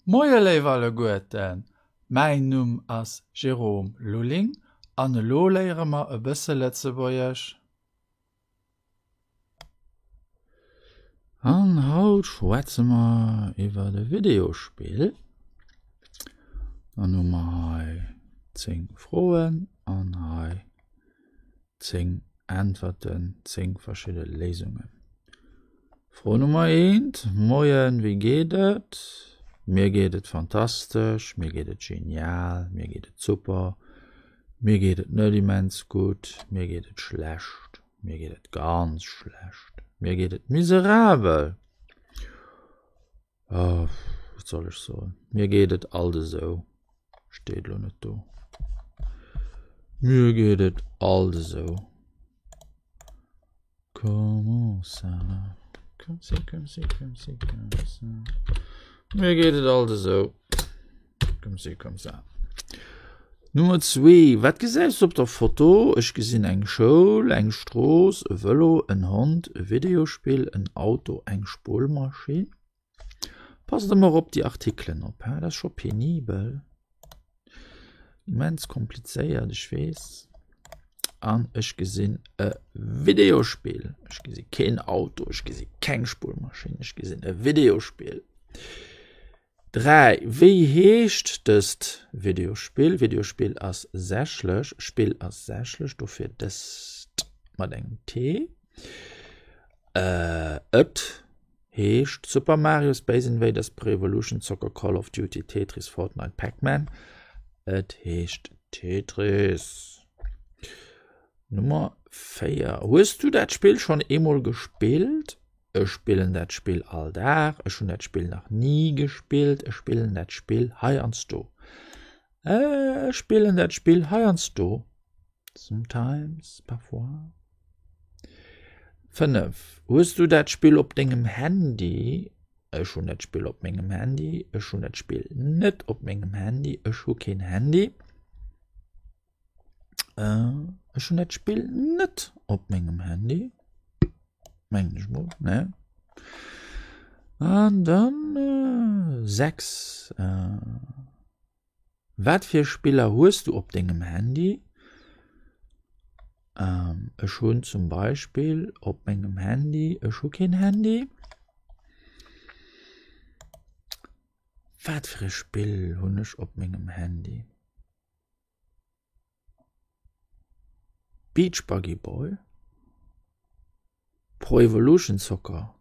Moie léif alleguerten, mäin Numm ass Jérôme Lulling an elo léiere mer e bësse Lëtzebuergesch. An haut schwätze mer iwwer e Videospill. Dann hu mer hei 10 Froen an hei 10 Äntwerten, 10 verschidde Léisungen. Fro Nummer eent, Moien, wéi geet et? Mir geet et fantastesch, mir geet et genial, mir geet et super, mir geet et net immens gutt, mir geet et schlecht, mir geet et ganz schlecht, mir geet et miserabel. Oh, wat soll ech soen? Mir geet et alt esou. Steet lo net do. Mir geet et alt esou. Comment ça va? Comme ci, comme ci, comme ci, comme ça. Mir geet et alt esou. Comme ci, comme ça. Nummer zwee, Wat gesäis du op der Foto? Ech gesinn eng Schoul, eng Strooss, e Vëlo, en Hond, e Videospill, en Auto, eng Spullmaschinn. Passt ëmmer op déi Artikelen op, hè, dat ass scho penibel. Immens komplizéiert, ech weess. An ech gesinn e Videospill. Ech gesi keen Auto, ech gesi keng Spullmaschinn, ech gesinn e Videospill. 3, Wéi heescht dëst Videospill? Videospill ass sächlech, Spill ass sächlech, dofir dëst mat engem T. Et heescht Super Mario, Space Invaders, Pro Evolution Soccer, Call of Duty, Tetris, Fortnite, Pac-Man. Et heescht Tetris. Nummer 4, Hues du dat Spill schonn eemol gespillt? Ech spillen dat Spill all Dag. Ech hunn dat Spill nach ni gespillt. Ech spillen dat Spill heiansdo. Ech spillen dat Spill heiansdo. Sometimes, parfois. 5, Hues du dat Spill op dengem Handy? Ech hunn dat Spill op mengem Handy. Ech hunn dat Spill net op mengem Handy. Ech hu keen Handy. Ech hunn dat Spill net op mengem Handy. Mengen ech mol, ne? An dann 6. Wat fir Spiller hues du op dengem Handy? Ech hunn zum Beispill op mengem Handy, ech hu keen Handy. Wat fir e Spill hunn ech op mengem Handy? Beach Buggy Boy, Pro Evolution Soccer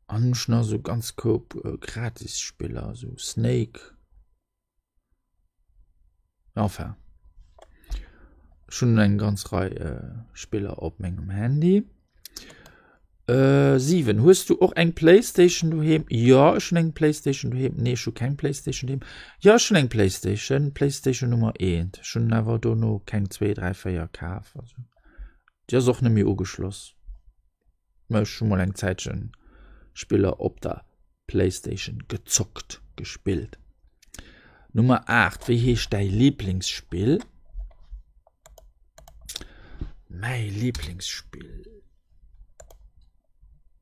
an ech nach sou ganz Koup gratis Spiller sou Snake, enfin ech hunn eng ganz Rei Spiller op mengem Handy. 7, Hues du och eng Playstation doheem? Jo, ech hunn eng Playstation doheem. Nee, ech hu keng Playstation doheem. Jo, ech hunn eng Playstation, Playstation Nummer eent. Ech hunn awer dono keng zwee, dräi, véier kaf. Also déi ass och net méi ugeschloss. Mä ech hu mol eng Zäitchen Spiller op der Playstation gezockt, gespillt. Nummer 8, Wéi heescht däi Liblingsspill? Mäi Liblingsspill?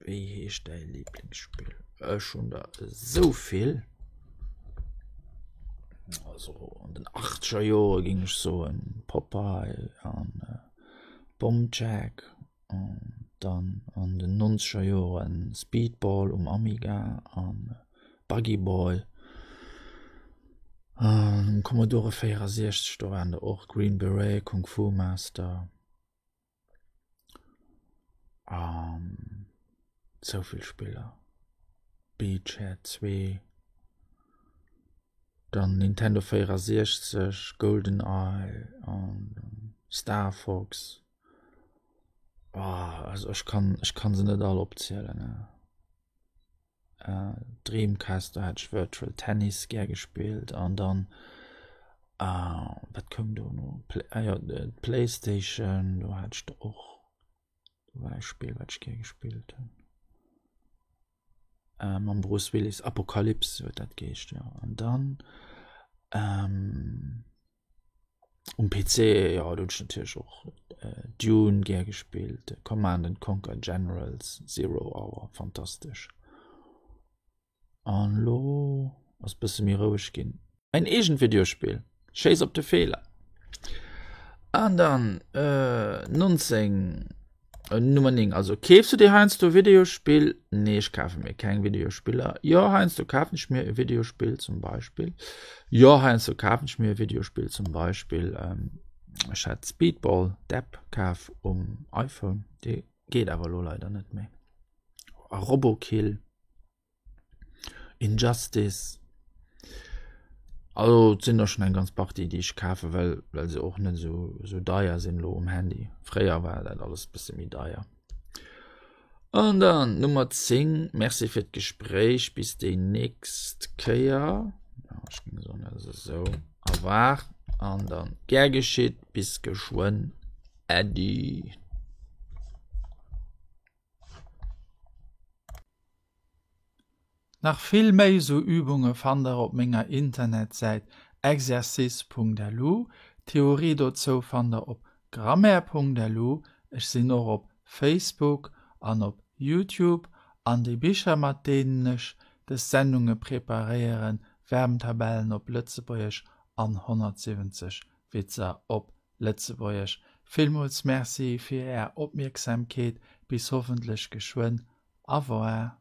Wéi heescht däi Liblingsspill? Ech hunn der esou vill. Also an den achtzeger Jore géing ech soen Popeye an Boom Jack. An dann an den nonzeger Joren Speedball um Amiga an Buggy Boy. An um Commodore 64 do waren der och Green Beret, Kung Fu Master. An souvill Spiller. Beach Head 2. Dann Nintendo 64, Golden Eye an Star Fox. Oh, also ech kann, ech kann se net all opzielen. Ne? Äh, Dreamcast, da hat ech Virtual Tennis gär gespillt an dann äh, wat koum do no? Play, ah, ja, d'Playstation, do hat ech der och, do war e Spill, wat ech gär gespillt hunn. Äh, mam Bruce Willis, Apocalypse huet dat geheescht, ja. An dann ähm, Um PC, jo, do hunn ech natierlech och Dune gär gespillt, Command and Conquer Generals, Zero Hour, fantastesch. An lo ass bësse méi roueg ginn. Mäin eegent Videospill, Schéiss op de Feeler. An dann 19, Nummer 9, also keefs du dir heiansdo Videospill? Nee, ech kafe mir keng Videospiller. Jo, heiansdo kafen ech mir e Videospill zum Beispill. Jo, heiansdo kafen ech mir e Videospill zum Beispill. Ech hat Speedball, d'App kaf um iPhone, déi geet awer elo leider net méi. A Robokill. Injustice. Also et sinn der schonn eng ganz Partie déi ech kafe well well se och net esou esou deier sinn elo um Handy. Fréier war dat alles e bësse méi deier. An dann Nummer 10, Merci fir d'Gespréich, bis déi nächst Kéier. Ja, ech géing soen dat ass esou. Au revoir an dann gär geschitt, bis geschwënn, Äddi. Nach vill méi sou Übunge fannt der op menger Internetsäit exercice.lu. D'Theorie dozou fannt der op grammaire.lu. Ech sinn och op Facebook an op Youtube. An déi Bicher mat deenen ech des Sendunge preparéieren, Verbentabellen op Lëtzebuergesch an 170 Witzer op Lëtzebuergesch. Villmools Merci fir är Opmierksamkeet, bis hoffentlech geschwënn. Au revoir.